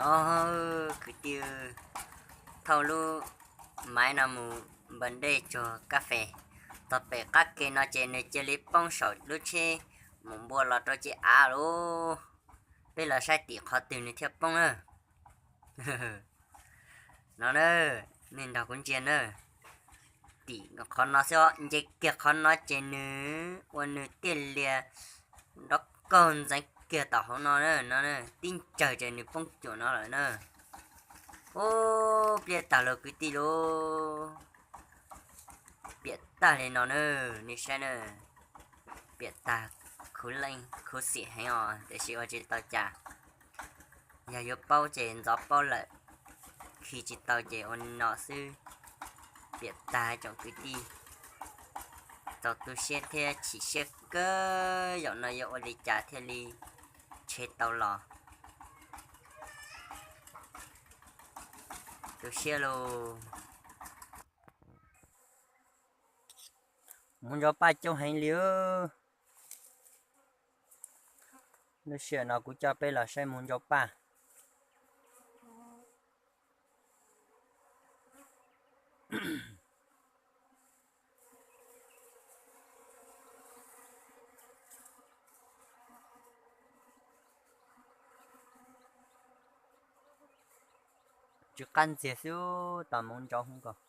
Os, kwv tij, thauj lub maiv no mus npaj dej tsuag kab fes. Txog pem qab ke no ces nws cia li poob saum lub tsheb mus npua los rau ciam av lauj. Peb los saib tim qhov twg nws thiaj poob na. No na, nej nrog kuv ntsia na. Tim qhov no xwb, nce kiag qhov no ces nws ua nws tiaj lias nrov kaug ntxeev kiag tom hauv no na, no tib ntsawg ces nws poob cuam no lawm na. Ub, pliaj tag lauj kwv tij lauj. Piam tag li no na, nej saib na. Piam tag, khuv leej khuv xim heev os, tiam sis ua tsis tau cas. Yog yuav paub ces ntxov paub lawm, khi tsis tau ces ua li no xwb. Piam tag tsoom kwv tij, txaus tu siab thiab chim siab kawg, zaum no yuav ua li cas thiaj li tshem tau los. Tu siab lauj. Hmoov ntsaus paj coob heev li. Lub sij hawm no kuv coj peb los saib hmoov ntsaus paj. Tsw qab ntxiag xwb, tau hmoov ntsaus hwv nkaus.